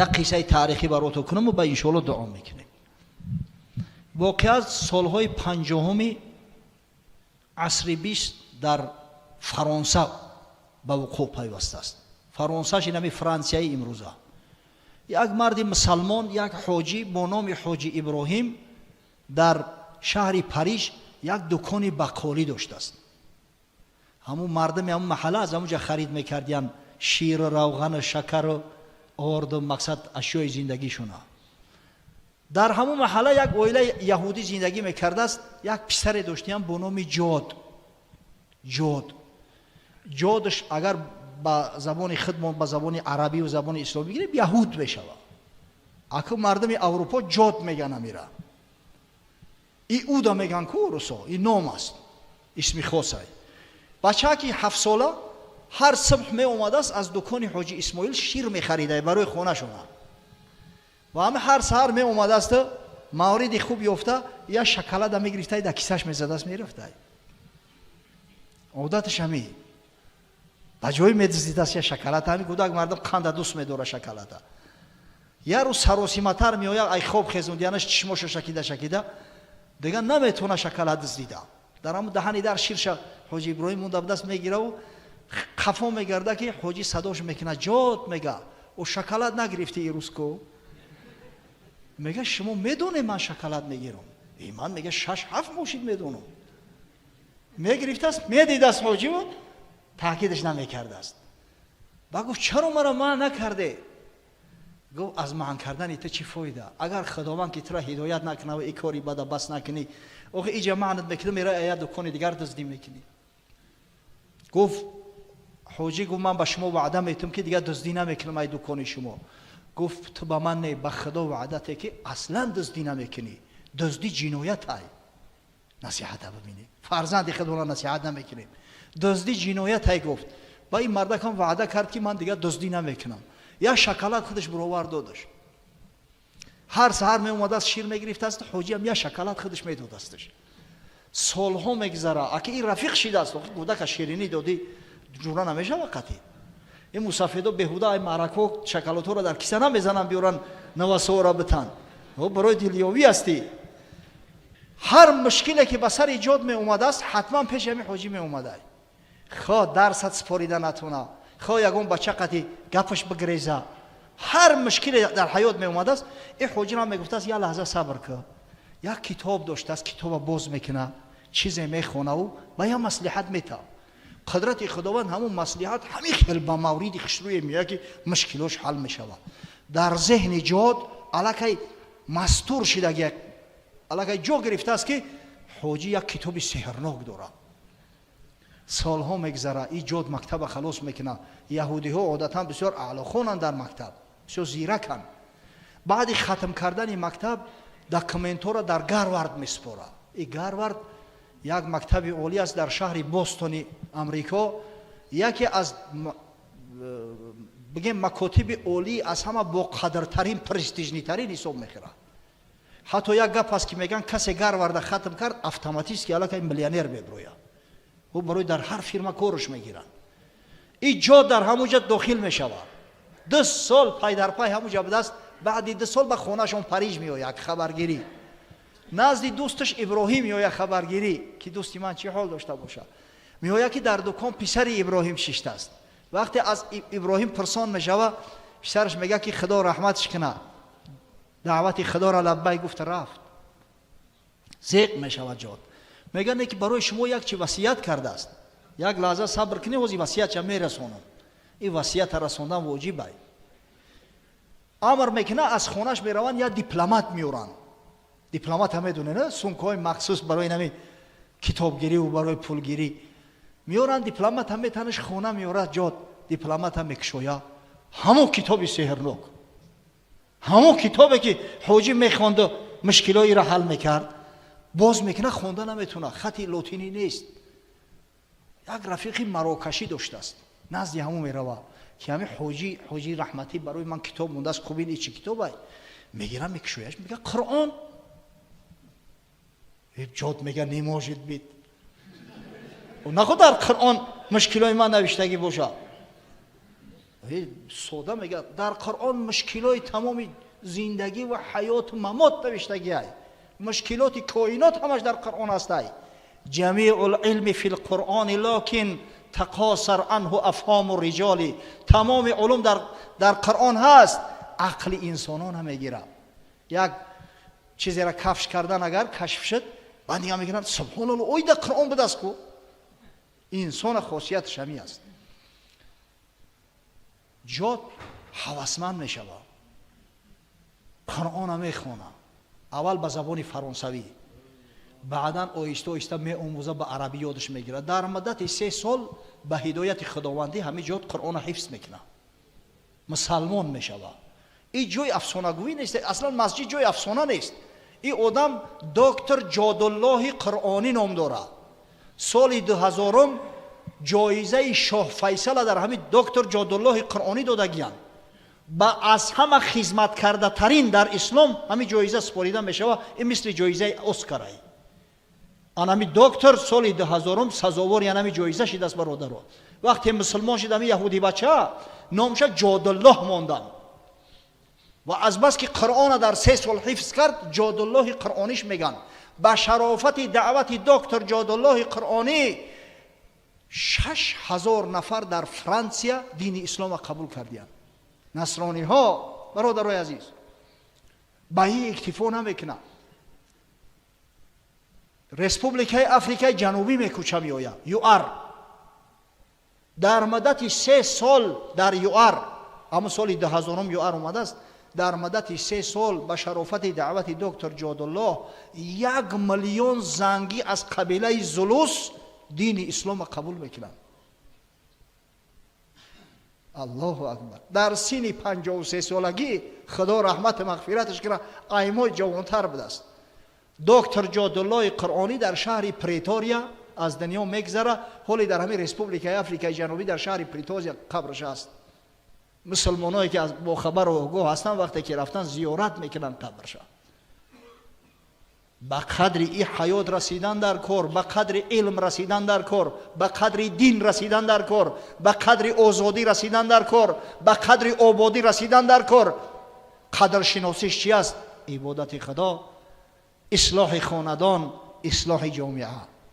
Як қиссаи таърихӣ баротон кунаму ба иншоалло дуо мекунем. Воқеа солҳои 50-уми асри 20 дар Фаронса ба вуқӯъ пайвастааст. Фаронсаш инами Франсияи имрӯза. Як марди мусалмон, як ҳоҷӣ бо номи ҳоҷи Иброҳим дар шаҳри Париж як дукони бақолӣ доштааст. Ҳамун мардами ҳамун маҳалла аз ҳамун ҷа харид мекардиян ширу равғану шакару орду, мақсад, ашёи зиндагишона. Дар ҳамун маҳалла як оилаи яҳудӣ зиндагӣ мекардааст. Як писаре доштиям бо номи Ҷод. Ҷод, Ҷодш агар ба забони худмон, ба забони арабию забони исломӣ бигирем, яҳуд мешавад. Аку мардуми Аврупо Ҷод меган, амира Иуда меган ку русо. И ном аст, исми хосай. Бачаки 7-сола ҳар субҳ меомадааст, аз дукони ҳоҷи Исмоил шир мехарида барои хонашона ва ҳама. Ҳар саҳар меомадааст, мавриди хуб ёфта, як шоколада мегирифтай, дар кисаш мезадааст, мерафтай. Одаташ ҳами ба ҷое медиздидааст як шоколад. Ҳами кӯдак, мардум қанда дӯст медора шоколада. Як рӯз саросиматар меояд, ай хоб хезондиянаш, чишмоша шакида шакида, дигар наметавона шоколад дуздида. Дар ҳамн даҳани дар ширша ҳоҷи Иброҳим монда будаст, мегираву қафо мегарда, ки ҳоҷӣ садош мекунад. «Ҷод», мега, «о шоколад нагирифти ирӯз ку?» Мега: «Шумо медонед, ман шоколад мегирам?» И ман, мега, шаш ҳафт мошид медонам. Мегирифтааст, медидааст ҳоҷиву таъкидаш намекардааст. Ба гуфт: «Чаро маро манъ накарде?» Гуфт: «Аз манъ кардани ту чӣ фоида, агар Худованд ки тура ҳидоят накунава, и кори бада бас накунӣ? Охи иҷа маънат мекунӣ, мера як дукони дигар дуздӣ мекунӣ». Гуфт ҳоҷӣ, гуфт: «Ман ба шумо ваъда метум, ки дигар дуздӣ намекунам ай дукони шумо». Гуфт: «Ту ба ман не, ба Худо ваъдате, ки аслан дуздӣ намекунӣ. Дуздӣ ҷиноят ай». Насиҳата бибинӣ, фарзанди худро насиҳат намекунем. «Дуздӣ ҷиноят ай», гуфт. Ба ин мардакам ваъда кард, ки ман дигар дуздӣ намекунам. Як шоколад худаш буровар додаш. Ҳар саҳар меомадааст, шир мегирифтааст, ҳоҷиам як шоколад худаш медодасташ. Солҳо мегузара, аки ин рафиқ шидааст. Кӯдака ширинӣ додӣ, ҷура намешава қатъи. Ин мусафедо беҳуда ай маъракҳо шоколадҳоро дар киса намезананд, биёранд, навасоора битан, барои дилёвӣ ҳастӣ. Ҳар мушкиле ки ба сари Ҷод меомадааст, ҳатман пеши ҳами ҳоҷӣ меомадай. Хо дарсат спорида натона, хо ягон бача қати гапаш бигреза, ҳар мушкиле дар ҳаёт меомадааст, ин ҳоҷирам мегуфтааст: «Як лаҳза сабр кун». Як китоб доштааст, китоба боз мекуна, чизе мехонаву ба як маслиҳат метав. Қудрати Худованд, ҳамун маслиҳат ҳамин хел ба мавриди хушрӯе меояд, ки мушкилош ҳал мешавад. Дар зеҳни Ҷод аллакай мастур шидаги, аллакай ҷо гирифтааст, ки ҳоҷӣ як китоби сеҳрнок дорад. Солҳо мегзара, и Ҷод мактаба халос мекунад. Яҳудиҳо одатан бисёр аълохонанд, дар мактаб бисёр зираканд. Баъди хатм кардани мактаб документҳоро дар Гарвард месупорад. И Гарвард як мактаби олӣ аст дар шаҳри Бостони Амрико, яке аз, бигем, макотиби олӣ, аз ҳама боқадртарин, престижный тарин ҳисоб мехӯрад. Ҳатто як гап аст, ки мегӯянд, касе Гарварда хатм кард, автоматически аллакай миллионер меброяд, ӯ барои дар ҳар фирма корш мегиранд. И Ҷо дар ҳамун ҷа дохил мешавад. 2 сол пай дар пай ҳамун ҷа будааст. Баъди 2 сол ба хонаашон Париж меояд хабаргирӣ, назди дӯсташ Иброҳим меояд хабаргирӣ, ки дӯсти ман чӣ ҳол дошта бошад. Меояд, ки дар дукон писари Иброҳим шиштааст. Вақте аз Иброҳим пурсон мешава, писараш мегӯяд, ки Худо раҳматш кунад, даъвати Худоро лаббай гуфта рафт. Зеқ мешавад Ҷод. Мегӯяд, не, ки барои шумо як чи васият кардааст. «Як лаҳза сабр кунӣ, ҳози васиятша мерасонам». Ин васията расондан воҷибай. Амр мекунад, аз хонаш мераванд, як дипломат меоранд. Дипломата медонед, на? Сумкаҳои махсус барои нами китобгириву барои пулгирӣ меоранд. Дипломата метанаш, хона меорад. Ҷод дипломата мекушоя, ҳамон китоби сеҳрнок, ҳамон китобе, ки ҳоҷӣ мехонду мушкилоиро ҳал мекард, боз мекунад, хонда наметавонад, хати лотинӣ нест. Як рафиқи марокашӣ доштааст, назди ҳамон мерава, ки ҳами ҳоҷӣ раҳматӣ барои ман китоб мондааст. Хуб, ин чӣ китобай? Мегирам, мекушояш, мега: «Қуръон». Ҷод мега: «Не может быть, наход дар Қуръон мушкилои ман навиштагӣ бошад». Сода мегӯяд, дар Қуръон мушкилои тамоми зиндагӣ ва ҳаёту мамот навиштагиай, мушкилоти коинот ҳамаш дар Қуръон ҳастай. جميع العلم في القرآن لكن تقاصر عنه أفهام الرجال. Тамоми улум дар Қуръон ҳаст, ақли инсонон намегирад. Як чизеро кафш кардан, агар кашф шуд, баъд нига мекунанд: субҳоналло, ой, дар Қуръон будааст ку. Инсона хосияташ ҳамин аст. Ҷод ҳавасманд мешавад, Қуръона мехонад, аввал ба забони фаронсавӣ, баъдан оҳиста оҳиста меомӯза, ба арабӣ ёдаш мегирад. Дар муддати 3 сол ба ҳидояти худовандӣ ҳамин ҷод Қуръона ҳифз мекунад, мусалмон мешавад. Ин ҷои афсонагӯӣ нест, аслан масҷид ҷои афсона нест. Ин одам доктор Ҷодуллоҳи Қуръонӣ ном дорад. Соли 2000-ум ҷоизаи Шоҳ Файсала дар ҳамин доктор Ҷодуллоҳи Қуръонӣ додагиянд. Ба аз ҳама хизматкардатарин дар ислом ҳамин ҷоиза супорида мешавад. Ин мисли ҷоизаи Оскарай. Анами доктор соли 2000-ум сазовори анами ҷоиза шидааст, бародаро. Вақте мусулмон шид, ами яҳуди бача номша Ҷодуллоҳ монданд ва азбаски Қуръона дар 3 сол ҳифз кард, Ҷодуллоҳи Қуръониш мегӯянд. Ба шарофати даъвати доктор Ҷодуллоҳи Қуръонӣ 6000 нафар дар Франсия дини ислома қабул кардиянд, насрониҳо. Бародарои азиз, ба ин иктифо намекунад. Республикаи Африкаи Ҷанубӣ мекӯча меояд, ЮАР. Дар муддати 3 сол дар ЮАР, ҳамун соли 2000-ум ЮАР омадааст, дар муддати 3 сол ба шарофати даъвати доктор Ҷодуллоҳ 1 миллион зангӣ аз қабилаи зулус дини ислома қабул мекунанд. Аллоҳу акбар! Дар синни 53 солагӣ, Худо раҳмату мағфираташ кунад, аймои ҷавонтар будааст. Доктор Ҷодуллоҳи Қуръонӣ дар шаҳри Претория аз дунё мегзара. Ҳоле дар ҳамин Республикаи Африкаи Ҷанубӣ дар шаҳри Претория қабраш аст. Мусулмоное ки бохабару огоҳ ҳастанд, вақте ки рафтан, зиёрат мекунанд қабрша. Ба қадри и ҳаёт расидан дар кор, ба қадри илм расидан дар кор, ба қадри дин расидан дар кор, ба қадри озодӣ расидан дар кор, ба қадри ободӣ расидан дар кор. Қадршиносиш чи аст? Ибодати Худо, ислоҳи хонадон, ислоҳи ҷомеа.